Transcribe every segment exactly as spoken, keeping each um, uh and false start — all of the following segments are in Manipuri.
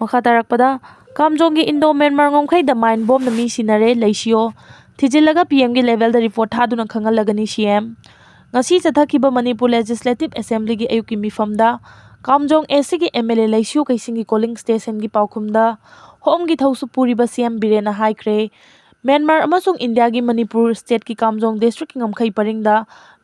ꯃꯈꯥ ꯇꯥꯔꯛꯄꯗ, ꯀꯥꯝꯖꯣꯡꯒꯤ ꯏꯟꯗꯣ ꯃ꯭ꯌꯥꯟꯃꯥꯔ ꯉꯝꯈꯩꯗ ꯃꯥꯏꯟ ꯕꯣꯝꯅ ꯃꯤ ꯁꯤꯅꯔꯦ, ꯂꯩꯁꯤꯌꯣ꯫ ꯊꯤꯖꯤꯜꯂꯒ ꯄꯤ ꯑꯦꯝꯒꯤ ꯂꯦꯚꯦꯜꯗ ꯔꯤꯄꯣꯔꯠ ꯊꯥꯗꯨꯅ ꯈꯪꯍꯜꯂꯒꯅꯤ ꯁꯤ ꯑꯦꯝ꯫ ꯉꯁꯤ ꯆꯠꯊꯈꯤꯕ ꯃꯅꯤꯄꯨꯔ ꯂꯦꯖꯤꯁꯂꯦꯇꯤꯚ ꯑꯦꯁꯦꯝꯕ꯭ꯂꯤꯒꯤ ꯑꯌꯨꯛꯀꯤ ꯃꯤꯐꯝꯗ ꯀꯥꯝꯖꯣꯡ ꯑꯦꯁ ꯁꯤꯒꯤ ꯑꯦꯝ ꯑꯦꯜ ꯑꯦ ꯂꯩꯁꯤꯌꯣ ꯀꯩꯁꯤꯡꯒꯤ ꯀꯣꯂꯤꯡ ꯁ꯭ꯇꯦꯁꯟꯒꯤ ꯄꯥꯎꯈꯨꯝꯗ ꯍꯣꯝꯒꯤ ꯊꯧꯁꯨ ꯄꯨꯔꯤꯕ ꯁꯤ ꯑꯦꯝ ꯕꯤꯔꯦꯟꯅ ꯍꯥꯏꯈ꯭ꯔꯦ, ꯃ꯭ꯌꯥꯟꯃꯥꯔ ꯑꯃꯁꯨꯡ ꯏꯟꯗꯤꯌꯥꯒꯤ ꯃꯅꯤꯄꯨꯔ ꯁ꯭ꯇꯦꯠꯀꯤ ꯀꯥꯝꯖꯣꯡ ꯗꯤꯁꯇ꯭ꯔꯤꯛꯀꯤ ꯉꯝꯈꯩ ꯄꯔꯤꯡꯗ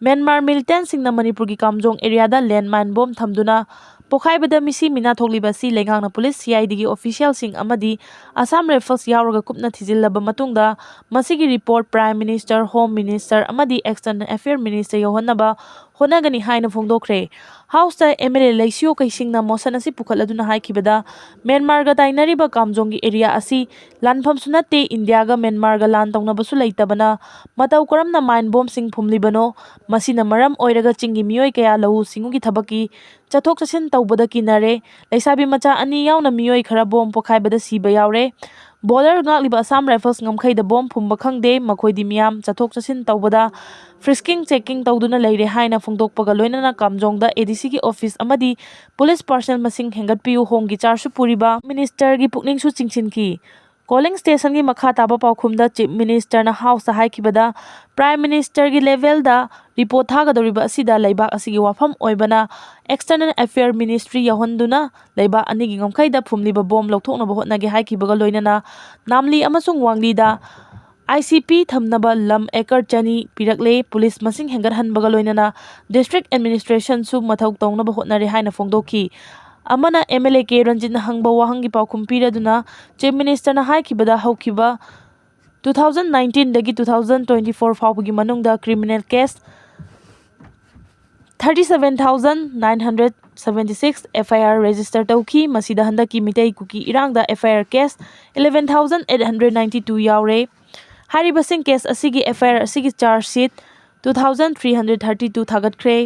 ꯃ꯭ꯌꯥꯟꯃꯥꯔ ꯃꯤꯂꯤꯇꯦꯟꯁꯤꯡꯅ ꯃꯅꯤꯄꯨꯔꯒꯤ ꯀꯥꯝꯖꯣꯡ ꯑꯦꯔꯤꯌꯥꯗ ꯂꯦꯟꯃꯥꯏꯟ ꯕꯣꯝ ꯊꯝꯗꯨꯅ ꯄꯣꯈꯥꯏꯕꯗ ꯃꯤꯁꯤ ꯃꯤꯅꯥ ꯊꯣꯛꯂꯤꯕ ꯑꯁꯤ ꯂꯩꯉꯥꯛꯅ ꯄꯨꯂꯤꯁ, ꯁꯤ ꯑꯥꯏ ꯗꯤꯒꯤ ꯑꯣꯐꯤꯁꯤꯌꯦꯜꯁꯤꯡ ꯑꯃꯗꯤ ꯑꯁꯥꯝ ꯔꯥꯏꯐꯜꯁ ꯌꯥꯎꯔꯒ ꯀꯨꯞꯅ ꯊꯤꯖꯤꯜꯂꯕ ꯃꯇꯨꯡꯗ ꯃꯁꯤꯒꯤ report prime minister, home minister ꯑꯃꯗꯤ ꯑꯦꯛꯁꯇꯔꯅꯦꯜ ꯑꯦꯐꯤꯌꯔ ꯃꯤꯅꯤꯁꯇꯔ ꯌꯧꯍꯟꯅꯕ ꯍꯣꯠꯅꯒꯅꯤ ꯍꯥꯏꯅ ꯐꯣꯡꯗꯣꯛꯈ꯭ꯔꯦ꯫ ꯍꯥꯎꯁꯇ ꯑꯦꯝ ꯑꯦꯜ ꯑꯦ ꯂꯩꯁꯤꯌꯣ ꯀꯩꯁꯤꯡꯅ ꯃꯣꯁꯟ ꯑꯁꯤ ꯄꯨꯈꯠꯂꯗꯨꯅ ꯍꯥꯏꯈꯤꯕꯗ, ꯃ꯭ꯌꯥꯟꯃꯥꯔꯒ ꯇꯥꯏꯅꯔꯤꯕ ꯀꯥꯝꯖꯣꯡꯒꯤ ꯑꯦꯔꯤꯌꯥ ꯑꯁꯤ ꯂꯥꯟꯐꯝꯁꯨ ꯅꯠꯇꯦ, ꯏꯟꯗꯤꯌꯥꯒ ꯃ꯭ꯌꯥꯟꯃꯥꯔꯒ ꯂꯥꯟ ꯇꯧꯅꯕꯁꯨ ꯂꯩꯇꯕꯅ ꯃꯇꯧ ꯀꯔꯝꯅ ꯃꯥꯏꯟ ꯕꯣꯝꯁꯤꯡ ꯐꯨꯝꯂꯤꯕꯅꯣ? ꯃꯁꯤꯅ ꯃꯔꯝ ꯑꯣꯏꯔꯒ ꯆꯤꯡꯒꯤ ꯃꯤꯑꯣꯏ ꯀꯌꯥ ꯂꯧꯎ ꯁꯤꯡꯎꯒꯤ ꯊꯕꯛꯀꯤ ꯆꯠꯊꯣꯛ ꯆꯠꯁꯤꯟ ꯇꯧꯕꯗ ꯀꯤꯅꯔꯦ꯫ ꯂꯩꯁꯥꯕꯤ ꯃꯆꯥ ꯑꯅꯤ ꯌꯥꯎꯅ ꯃꯤꯑꯣꯏ ꯈꯔ ꯕꯣꯝ ꯄꯣꯈꯥꯏꯕꯗ ꯁꯤꯕ ꯌꯥꯎꯔꯦ꯫ ꯕꯣꯔꯗꯔ ꯉꯥꯛꯂꯤꯕ ꯑꯁꯥꯝ ꯔꯥꯏꯐꯜꯁ ꯉꯝꯈꯩꯗ ꯕꯣꯝ ꯐꯨꯝꯕ ꯈꯪꯗꯦ, ꯃꯈꯣꯏꯗꯤ ꯃꯤꯌꯥꯝ ꯆꯠꯊꯣꯛ ꯆꯠꯁꯤꯟ ꯇꯧꯕꯗ ꯐ꯭ꯔꯤꯁꯀꯤꯡ ꯆꯦꯛꯀꯤꯡ ꯇꯧꯗꯨꯅ ꯂꯩꯔꯦ ꯍꯥꯏꯅ ꯐꯣꯡꯗꯣꯛꯄꯒ ꯂꯣꯏꯅꯅ ꯀꯥꯝꯖꯣꯡꯗ ꯑꯦ ꯗꯤ ꯁꯤꯒꯤ ꯑꯣꯐꯤꯁ ꯑꯃꯗꯤ ꯄꯨꯂꯤꯁ ꯄꯥꯔꯁꯅꯦꯜ ꯃꯁꯤꯡ ꯍꯦꯟꯒꯠꯄꯤꯌꯨ, ꯍꯣꯝꯒꯤ ꯆꯥꯔꯖꯁꯨ ꯄꯨꯔꯤꯕ ꯃꯤꯅꯤꯁꯇꯔꯒꯤ ꯄꯨꯛꯅꯤꯡꯁꯨ ꯆꯤꯡꯁꯤꯟꯈꯤ꯫ ꯀꯣꯂꯤꯡ ꯁ꯭ꯇꯦꯁꯟꯒꯤ ꯃꯈꯥ ꯇꯥꯕ ꯄꯥꯎꯈꯨꯝꯗ ꯆꯤꯐ ꯃꯤꯅꯤꯁꯇꯔꯅ ꯍꯥꯎꯁꯇ ꯍꯥꯏꯈꯤꯕꯗ, ꯄ꯭ꯔꯥꯏꯝ ꯃꯤꯅꯤꯁꯇꯔꯒꯤ ꯂꯦꯚꯦꯜꯗ ꯔꯤꯄꯣꯔꯠ ꯊꯥꯒꯗꯧꯔꯤꯕ ꯑꯁꯤꯗ ꯂꯩꯕꯥꯛ ꯑꯁꯤꯒꯤ ꯋꯥꯐꯝ ꯑꯣꯏꯕꯅ ꯑꯦꯛꯁꯇꯔꯅꯦꯜ ꯑꯦꯐꯤꯌꯔ ꯃꯤꯅꯤꯁꯇ꯭ꯔꯤ ꯌꯧꯍꯟꯗꯨꯅ ꯂꯩꯕꯥꯛ ꯑꯅꯤꯒꯤ ꯉꯝꯈꯩꯗ ꯐꯨꯝꯂꯤꯕ ꯕꯣꯝ ꯂꯧꯊꯣꯛꯅꯕ ꯍꯣꯠꯅꯒꯦ ꯍꯥꯏꯈꯤꯕꯒ ꯂꯣꯏꯅꯅ ꯅꯥꯝꯂꯤ ꯑꯃꯁꯨꯡ ꯋꯥꯡꯂꯤꯗ ꯑꯥꯏ ꯁꯤ ꯄꯤ ꯊꯝꯅꯕ ꯂꯝ ꯑꯦꯀꯔ ꯆꯅꯤ ꯄꯤꯔꯛꯂꯦ꯫ ꯄꯨꯂꯤꯁ ꯃꯁꯤꯡ ꯍꯦꯟꯒꯠꯍꯟꯕꯒ ꯂꯣꯏꯅꯅ ꯗꯤꯁꯇ꯭ꯔꯤꯛ ꯑꯦꯗꯃꯤꯅꯤꯁꯇ꯭ꯔꯦꯁꯟꯁꯨ ꯃꯊꯧ ꯇꯧꯅꯕ ꯍꯣꯠꯅꯔꯦ ꯍꯥꯏꯅ ꯐꯣꯡꯗꯣꯛꯈꯤ꯫ ꯑꯃꯅ ꯑꯦꯝ ꯑꯦꯜ ꯑꯦ ꯀꯦ ꯔꯟꯖꯤꯠꯅ ꯍꯪꯕ ꯋꯥꯍꯪꯒꯤ ꯄꯥꯎꯈꯨꯝ ꯄꯤꯔꯗꯨꯅ ꯆꯤꯐ ꯃꯤꯅꯤꯁꯇꯔꯅ ꯍꯥꯏꯈꯤꯕꯗ ꯍꯧꯈꯤꯕ two thousand nineteenꯗꯒꯤ two thousand twenty four ꯐꯥꯎꯕꯒꯤ ꯃꯅꯨꯡꯗ criminal case thirty seven thousand nine hundred seventy six F I R register ꯇꯧꯈꯤ꯫ ꯃꯁꯤꯗ ꯍꯟꯗꯛꯀꯤ ꯃꯤꯇꯩ ꯀꯨꯀꯤ ꯏꯔꯥꯡꯗ F I R case eleven thousand eight hundred ninety two ꯌꯥꯎꯔꯦ꯫ ꯍꯥꯏꯔꯤꯕꯁꯤꯡ ꯀꯦꯁ ꯑꯁꯤꯒꯤ ꯑꯦꯐ ꯑꯥꯏ ꯑꯥꯔ ꯑꯁꯤꯒꯤ ꯆꯥꯔꯖ ꯁꯤꯠ two thousand three hundred thirty two ꯊꯥꯒꯠꯈ꯭ꯔꯦ꯫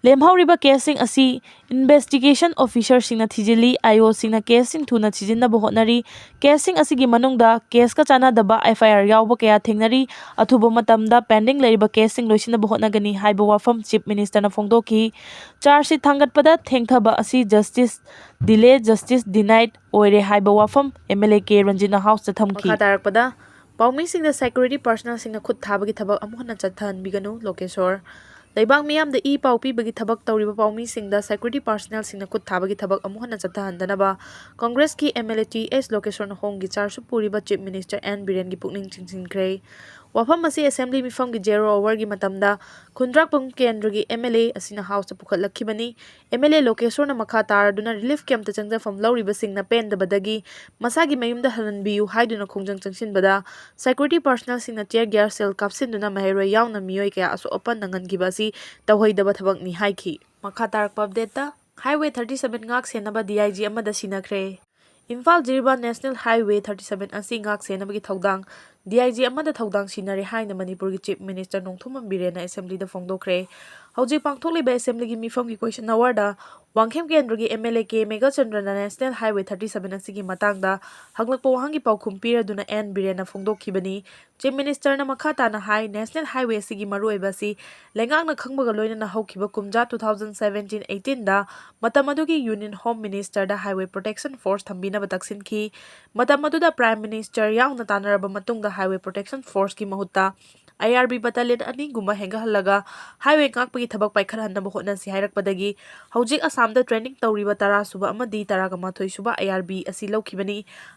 ꯂꯦꯝꯍꯧꯔꯤꯕ ꯀꯦꯁꯁꯤꯡ ꯑꯁꯤ ꯏꯟꯚꯦꯁꯇꯤꯒꯦꯁꯟ ꯑꯣꯐꯤꯁꯔꯁꯤꯡꯅ ꯊꯤꯖꯤꯜꯂꯤ꯫ ꯑꯥꯏ ꯑꯣꯁꯤꯡꯅ ꯀꯦꯁꯁꯤꯡ ꯊꯨꯅ ꯊꯤꯖꯤꯟꯅꯕ ꯍꯣꯠꯅꯔꯤ꯫ ꯀꯦꯁꯁꯤꯡ ꯑꯁꯤꯒꯤ ꯃꯅꯨꯡꯗ ꯀꯦꯁꯀ ꯆꯥꯟꯅꯗꯕ ꯑꯦꯐ ꯑꯥꯏ ꯑꯥꯔ ꯌꯥꯎꯕ ꯀꯌꯥ ꯊꯦꯡꯅꯔꯤ꯫ ꯑꯊꯨꯕ ꯃꯇꯝꯗ ꯄꯦꯟꯗꯤꯡ ꯂꯩꯔꯤꯕ ꯀꯦꯁꯁꯤꯡ ꯂꯣꯏꯁꯤꯟꯅꯕ ꯍꯣꯠꯅꯒꯅꯤ ꯍꯥꯏꯕ ꯋꯥꯐꯝ ꯆꯤꯐ ꯃꯤꯅꯤꯁꯇꯔꯅ ꯐꯣꯡꯗꯣꯛꯈꯤ꯫ ꯆꯥꯔꯖ ꯁꯤꯠ ꯊꯥꯡꯒꯠꯄꯗ ꯊꯦꯡꯊꯕ ꯑꯁꯤ ꯖꯁꯇꯤꯁ ꯗꯤꯂꯦ, ꯖꯁꯇꯤꯁ ꯗꯤꯅꯥꯏꯠ ꯑꯣꯏꯔꯦ ꯍꯥꯏꯕ ꯋꯥꯐꯝ ꯑꯦꯝ ꯑꯦꯜ ꯑꯦ ꯀꯦ ꯔꯟꯖꯤꯠꯅ ꯍꯥꯎꯁꯇ ꯊꯝꯈꯤ꯫ ꯃꯈꯥ ꯇꯥꯔꯛꯄꯗ, ꯄꯥꯎꯃꯤꯁꯤꯡꯗ ꯁꯦꯀ꯭ꯌꯨꯔꯤꯇꯤ ꯄꯥꯔꯁꯅꯦꯜꯁꯤꯡꯅ ꯈꯨꯠ ꯊꯥꯕꯒꯤ ꯊꯕꯛ ꯑꯃꯨꯛ ꯍꯟꯅ ꯆꯠꯊꯍꯟꯕꯤꯒꯅꯨ, ꯂꯣꯀꯦꯁꯣꯔ꯫ ꯂꯩꯕꯥꯛ ꯃꯤꯌꯥꯝꯗ ꯏ ꯄꯥꯎ ꯄꯤꯕꯒꯤ ꯊꯕꯛ ꯇꯧꯔꯤꯕ ꯄꯥꯎꯃꯤꯁꯤꯡꯗ ꯁꯦꯀ꯭ꯌꯨꯔꯤꯇꯤ ꯄꯥꯔꯁꯅꯦꯜꯁꯤꯡꯅ ꯈꯨꯠ ꯊꯥꯕꯒꯤ ꯊꯕꯛ ꯑꯃꯨꯛ ꯍꯟꯅ ꯆꯠꯊꯍꯟꯗꯅꯕ ꯀꯪꯒ꯭ꯔꯦꯁꯀꯤ ꯑꯦꯝ ꯑꯦꯜ ꯑꯦ ꯇꯤ ꯑꯦꯁ ꯂꯣꯀꯦꯁꯣꯔꯅ ꯍꯣꯝꯒꯤ ꯆꯥꯔꯖꯁꯨ ꯄꯨꯔꯤꯕ ꯆꯤꯐ ꯃꯤꯅꯤꯁꯇꯔ ꯑꯦꯟ ꯕꯤꯔꯦꯟꯒꯤ ꯄꯨꯛꯅꯤꯡ ꯆꯤꯡꯁꯤꯟꯈ꯭ꯔꯦ꯫ ꯋꯥꯐꯝ ꯑꯁꯤ ꯑꯦꯁꯦꯝꯕ꯭ꯂꯤ ꯃꯤꯐꯝꯒꯤ ꯖꯦꯔꯣ ꯑꯋꯥꯔꯒꯤ ꯃꯇꯝꯗ ꯈꯨꯟꯗ꯭ꯔꯥꯛꯄꯝ ꯀꯦꯟꯗ꯭ꯔꯒꯤ ꯑꯦꯝ ꯑꯦꯜ ꯑꯦ ꯑꯁꯤꯅ ꯍꯥꯎꯁꯇ ꯄꯨꯈꯠꯂꯛꯈꯤꯕꯅꯤ꯫ ꯑꯦꯝ ꯑꯦꯜ ꯑꯦ ꯂꯣꯀꯦꯁꯣꯔꯅ ꯃꯈꯥ ꯇꯥꯔꯗꯨꯅ ꯔꯤꯂꯤꯐ ꯀꯦꯝꯞꯇ ꯆꯪꯖꯐꯝ ꯂꯧꯔꯤꯕꯁꯤꯡꯅ ꯄꯦꯟꯗꯕꯗꯒꯤ ꯃꯁꯥꯒꯤ ꯃꯌꯨꯝꯗ ꯍꯜꯍꯟꯕꯤꯌꯨ ꯍꯥꯏꯗꯨꯅ ꯈꯣꯡꯖꯪ ꯆꯪꯁꯤꯟꯕꯗ ꯁꯦꯀ꯭ꯌꯨꯔꯤꯇꯤ ꯄꯥꯔꯁꯅꯦꯜꯁꯤꯡꯅ ꯇꯤꯌꯔ ꯒ꯭ꯌꯥꯁ ꯁꯦꯜ ꯀꯥꯞꯁꯤꯟꯗꯨꯅ ꯃꯍꯩꯔꯣꯏ ꯌꯥꯎꯅ ꯃꯤꯑꯣꯏ ꯀꯌꯥ ꯑꯁꯣꯛ ꯑꯄꯟ ꯅꯪꯍꯟꯈꯤꯕ ꯑꯁꯤ ꯇꯧꯍꯩꯗꯕ ꯊꯕꯛꯅꯤ ꯍꯥꯏꯈꯤ꯫ ꯃꯈꯥ ꯇꯥꯔꯛꯄ ꯑꯞꯗꯦꯠꯇ, ꯍꯥꯏꯋꯦ ꯊꯥꯔꯇꯤ ꯁꯚꯦꯟ ꯉꯥꯛ ꯁꯦꯟꯅꯕ ꯗꯤ ꯑꯥꯏ ꯖꯤ ꯑꯃꯗ ꯁꯤꯟꯅꯈ꯭ꯔꯦ꯫ Imphal Jiribam national highway thirty seven ꯑꯁꯤ ꯉꯥꯛ ꯁꯦꯟꯅꯕꯒꯤ ꯊꯧꯗꯥꯡ ꯗꯤ ꯑꯥꯏ ꯖꯤ ꯑꯃꯗ ꯊꯧꯗꯥꯡ ꯁꯤꯟꯅꯔꯦ ꯍꯥꯏꯅ ꯃꯅꯤꯄꯨꯔꯒꯤ ꯆꯤꯐ ꯃꯤꯅꯤꯁꯇꯔ ꯅꯣꯡꯊꯣꯝꯕꯝ ꯕꯤꯔꯦꯟꯅ ꯑꯦꯁꯦꯝꯕ꯭ꯂꯤꯗ ꯐꯣꯡꯗꯣꯛꯈ꯭ꯔꯦ꯫ ꯍꯧꯖꯤꯛ ꯄꯥꯡꯊꯣꯛꯂꯤꯕ ꯑꯦꯁꯦꯝꯕ꯭ꯂꯤꯒꯤ ꯃꯤꯐꯝꯒꯤ ꯀꯣꯏꯁꯟ ꯑꯋꯥꯔꯗ ꯋꯥꯡꯈꯦꯝ ꯀꯦꯟꯗ꯭ꯔꯒꯤ ꯑꯦꯝ ꯑꯦꯜ ꯑꯦ ꯀꯦ ꯃꯦꯘꯆꯟꯗ꯭ꯔꯅ ꯅꯦꯁꯅꯦꯜ ꯍꯥꯏꯋꯦ ꯊꯥꯔꯇꯤ ꯁꯚꯦꯟ ꯑꯁꯤꯒꯤ ꯃꯇꯥꯡꯗ ꯍꯪꯂꯛꯄ ꯋꯥꯍꯪꯒꯤ ꯄꯥꯎꯈꯨꯝ ꯄꯤꯔꯗꯨꯅ ꯑꯦꯟ ꯕꯤꯔꯦꯟꯅ ꯐꯣꯡꯗꯣꯛꯈꯤꯕꯅꯤ꯫ ꯆꯤꯐ ꯃꯤꯅꯤꯁꯇꯔꯅ ꯃꯈꯥ ꯇꯥꯅ ꯍꯥꯏ, ꯅꯦꯁꯅꯦꯜ ꯍꯥꯏꯋꯦ ꯑꯁꯤꯒꯤ ꯃꯔꯨꯑꯣꯏꯕ ꯑꯁꯤ ꯂꯩꯉꯥꯛꯅ ꯈꯪꯕꯒ ꯂꯣꯏꯅꯅ ꯍꯧꯈꯤꯕ ꯀꯨꯝꯖꯥ two thousand seventeen eighteenꯗ ꯃꯇꯝ ꯑꯗꯨꯒꯤ ꯌꯨꯅꯤꯌꯟ ꯍꯣꯝ ꯃꯤꯅꯤꯁꯇꯔꯗ ꯍꯥꯏꯋꯦ ꯄ꯭ꯔꯣꯇꯦꯛꯁꯟ ꯐꯣꯔꯁ ꯊꯝꯕꯤꯅꯕ ꯇꯛꯁꯤꯟꯈꯤ꯫ ꯃꯇꯝ ꯑꯗꯨꯗ ꯄ꯭ꯔꯥꯏꯝ ꯃꯤꯅꯤꯁꯇꯔ ꯌꯥꯎꯅ ꯇꯥꯟꯅꯔꯕ ꯃꯇꯨꯡꯗ ꯍꯥꯏꯋꯦ ꯄ꯭ꯔꯣꯇꯦꯛꯁꯟ ꯐꯣꯔꯁꯀꯤ ꯃꯍꯨꯠꯇ ꯑꯥꯏ ꯑꯥꯔ ꯕꯤ ꯕꯠꯇꯥꯂꯤꯌꯟ ꯑꯅꯤꯒꯨꯝꯕ ꯍꯦꯟꯒꯠꯍꯜꯂꯒ ꯍꯥꯏꯋꯦ ꯉꯥꯛꯄꯒꯤ ꯊꯕꯛ ꯄꯥꯏꯈꯠꯍꯟꯅꯕ ꯍꯣꯠꯅꯁꯤ ꯍꯥꯏꯔꯛꯄꯗꯒꯤ ꯍꯧꯖꯤꯛ ꯑꯁꯥꯝꯗ ꯇ꯭ꯔꯦꯅꯤꯡ ꯇꯧꯔꯤꯕ ꯇꯔꯥꯁꯨꯕ ꯑꯃꯗꯤ ꯇꯔꯥꯒ ꯃꯥꯊꯣꯏꯁꯨꯕ ꯑꯥꯏ ꯑꯥꯔ ꯕꯤ ꯑꯁꯤ ꯂꯧꯈꯤꯕꯅꯤ꯫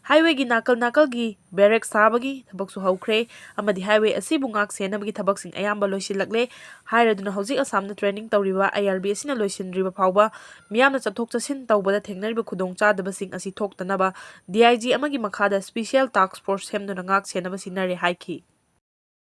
ꯍꯥꯏꯋꯦꯒꯤ ꯅꯥꯀꯜ ꯅꯥꯀꯜꯒꯤ ꯕꯦꯔꯦꯛ ꯁꯥꯕꯒꯤ ꯊꯕꯛꯁꯨ ꯍꯧꯈ꯭ꯔꯦ ꯑꯃꯗꯤ ꯍꯥꯏꯋꯦ ꯑꯁꯤꯕꯨ ꯉꯥꯛ ꯁꯦꯟꯅꯕꯒꯤ ꯊꯕꯛꯁꯤꯡ ꯑꯌꯥꯝꯕ ꯂꯣꯏꯁꯤꯜꯂꯛꯂꯦ ꯍꯥꯏꯔꯗꯨꯅ ꯍꯧꯖꯤꯛ ꯑꯁꯥꯝꯗ ꯇ꯭ꯔꯦꯅꯤꯡ ꯇꯧꯔꯤꯕ ꯑꯥꯏ ꯑꯥꯔ ꯕꯤ ꯑꯁꯤꯅ ꯂꯣꯏꯁꯤꯟꯗ꯭ꯔꯤꯕ ꯐꯥꯎꯕ ꯃꯤꯌꯥꯝꯅ ꯆꯠꯊꯣꯛ ꯆꯠꯁꯤꯟ ꯇꯧꯕꯗ ꯊꯦꯡꯅꯔꯤꯕ ꯈꯨꯗꯣꯡꯆꯥꯗꯕꯁꯤꯡ ꯑꯁꯤ ꯊꯣꯛꯇꯅꯕ ꯗꯤ ꯑꯥꯏ ꯖꯤ ꯑꯃꯒꯤ ꯃꯈꯥꯗ ꯁ꯭ꯄꯤꯁꯤꯌꯦꯜ ꯇꯥꯛꯁ ꯐꯣꯔꯁ ꯁꯦꯝꯗꯨꯅ ꯉꯥꯛ ꯁꯦꯟꯅꯕ ꯁꯤꯟꯅꯔꯦ ꯍꯥꯏꯈꯤ꯫